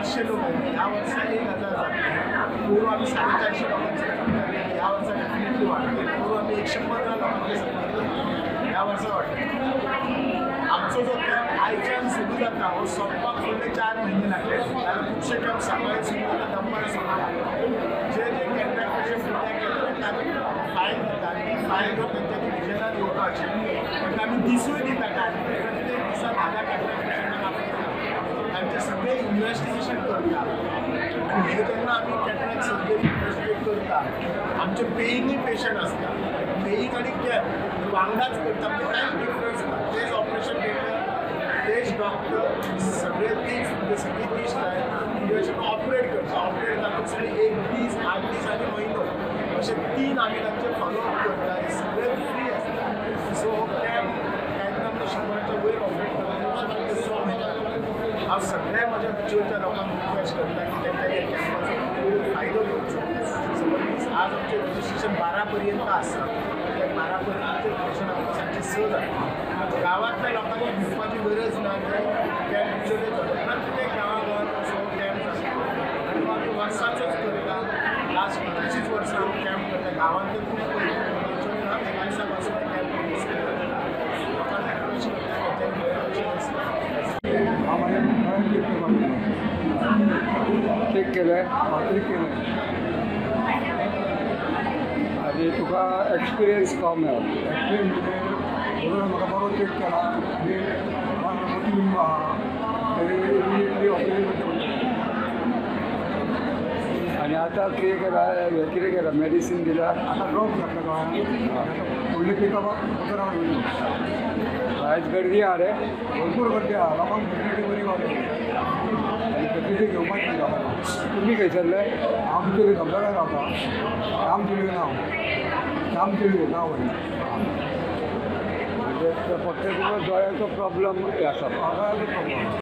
500 लोक आयले, ह्या वर्सा 1000 जातले. पोरूं आमी 450 लोकांचे करताले, ह्या वर्सा डेफिनेटली वाडटले. पोरूं आमी 115 लोकांचे करताले, ह्या वर्सा वाडटले. आमचो जो कॅम्प आयच्यान सुरू जाता हो सोंपपाक फुडले 4 म्हयने लागले, कारण खुबशे कॅम्प सकाळी सुरू जाता, दनपारां सोंपता. जे जे कॅटरॅक्ट पेशंट फुडल्याक येता तांकां आमी फायल दिता आनी ती फायल घेवन तेंच्यांनी विजनान येवपाची, तांकां आमी दिसूय दिता काडून. प्रत्येक दिसा 10 कॅटरॅक्ट पेशंटांक आपयता, तांचें सगळें इन्वेस्टिगेशन करता. आनी हे जेन्ना आमी कॅटरॅक्ट सर्जरी इन्वेस्टिगेट करता, आमचे पेयिंगूय पेशंट आसता. पेयींग आनी कॅम्प वांगडाच करता, म्हणजे कांयच डिफरन्स ना. तेच ऑपरेशन थिएटर, तेच डॉक्टर, सगळे तीच, म्हणजे सगळी तीच टायम ऑपरेट करता. ऑपरेट जातकच सगळे 1 दीस, 8 दीस आनी म्हयनो अशे 3 आमी तांचे फॉलोअप करता. हे सगळे फ्री आसता. सो हो कॅम्प केन्ना म्हणजे 100च्या वयर ऑपरेट करता, 6 म्हयने लागता. हांव सगळ्या म्हज्या बिचोलच्या लोकांक रिक्वेस्ट करता की तेंच्यांनी ह्या कॅम्पाचो खूब फायदो घेवचो. समज आज आमचें रजिस्ट्रेशन 12 पर्यंत आसा, त्या 12 पर्यंत आमचें रजिस्ट्रेशन आमकां सांजचें 6 जाता. गांवांतल्या लोकांनी भिवपाची गरज ना की कॅम्प बिचोले जाता. प्रत्येक गांवा गांवांत असो कॅम्प आसता आनी तो आमी वर्साचोच करता. लास्ट 25 वर्सां आमी कॅम्प करता. गांवांतले खूब पयलीं बिचोले ना, एका दिसा पासून कॅम्प करता. लोकांक रिक्वेस्ट करता तेंच्यांनी चेक केलें, चेक केलें आनी तुका एक्सपिरियन्स कसो मेळ्ळो? एक्सपिरियन्स म्हणजे म्हाका बरो चेक केला आनी मोटी आहा तरी इमिडिएटली ऑपरेशन करचें पडटा. आनी आतां कितें केलां, हें कितें केलां, मेडिसीन दिलां? आतां ड्रॉप घातला गोंयांत, फुडले चेकअपाक दोतोरा कडेन. आयज गर्दी आहा रे, भरपूर गर्दी आहा, लोकांक फेसिलिटी बरी गावली आनी फेसिलिटी घेवपाची लोकांनी. तुमी खंयसरले? हांव बिचोले धबधब्यार रावता. रामचेळी नांव, रामचेळी नांव. म्हणजे फक्त तुका दोळ्याचो प्रॉब्लम आसा? दोळ्याचो प्रॉब्लम.